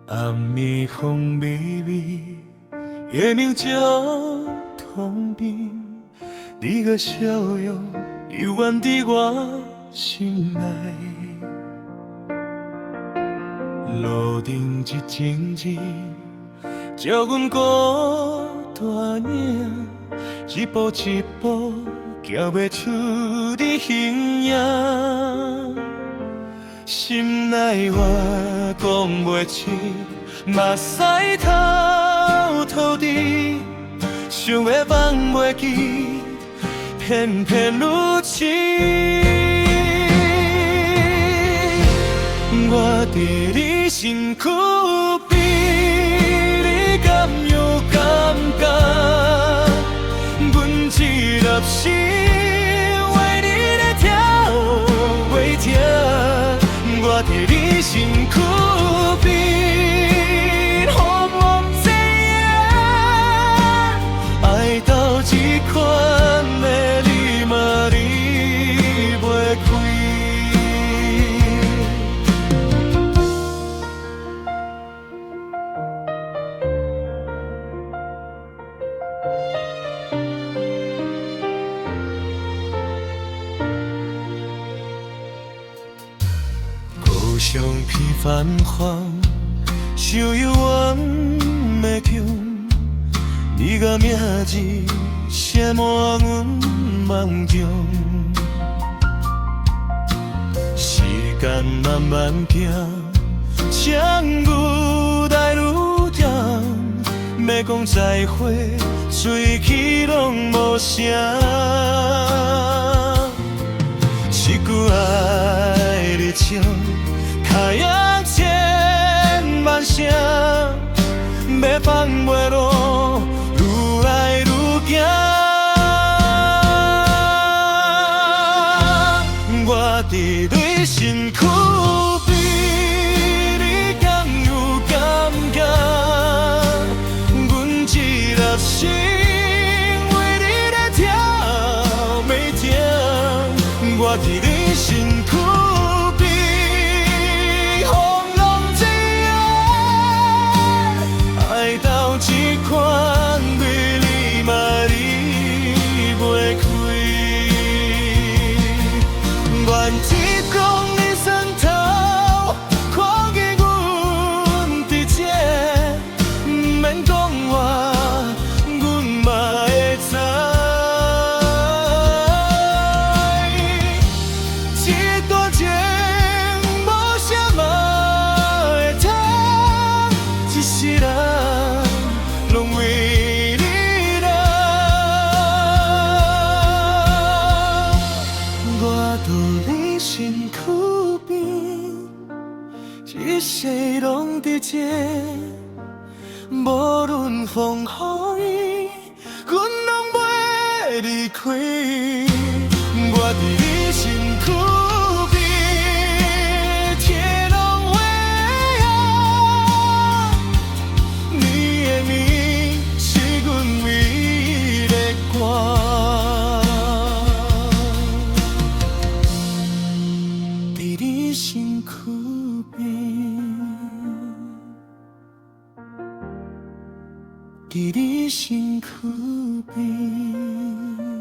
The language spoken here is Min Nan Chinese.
暗暝風微微，月明照窗邊，你的笑容猶原佇我心內。路燈一盞盞，照阮孤單影，一步一步行袂出你形影。心內話講袂出，目屎偷偷滴，想欲放袂記，偏偏如此。我佇你身軀邊，你敢有感覺？阮這粒心為你咧疼，袂疼。我佇你身軀邊，予我毋知影，愛到這款的你嘛離袂開。故鄉彼繁華，想猶原袂強。你的名字寫滿阮夢中。時間慢慢行，情愈來愈淡，欲講再會，喙齒攏無聲。這句愛你唱，較贏千萬聲，欲放袂落，愈來愈驚。我佇你身軀邊，你敢有感覺？阮這粒心為你咧疼，袂疼。我佇你身軀邊，予阮知影，愛到這款對你嘛離袂開。願天公你心頭，看見阮佇這，毋免講話，阮嘛會知。這段情無啥物會通，一世人攏為你來。我佇你身軀邊，一世攏佇這，無論風雨，阮攏袂離開。我佇你身軀邊，天攏會暗，你的名是阮唯一的歌。佇你身軀邊，佇你身軀邊。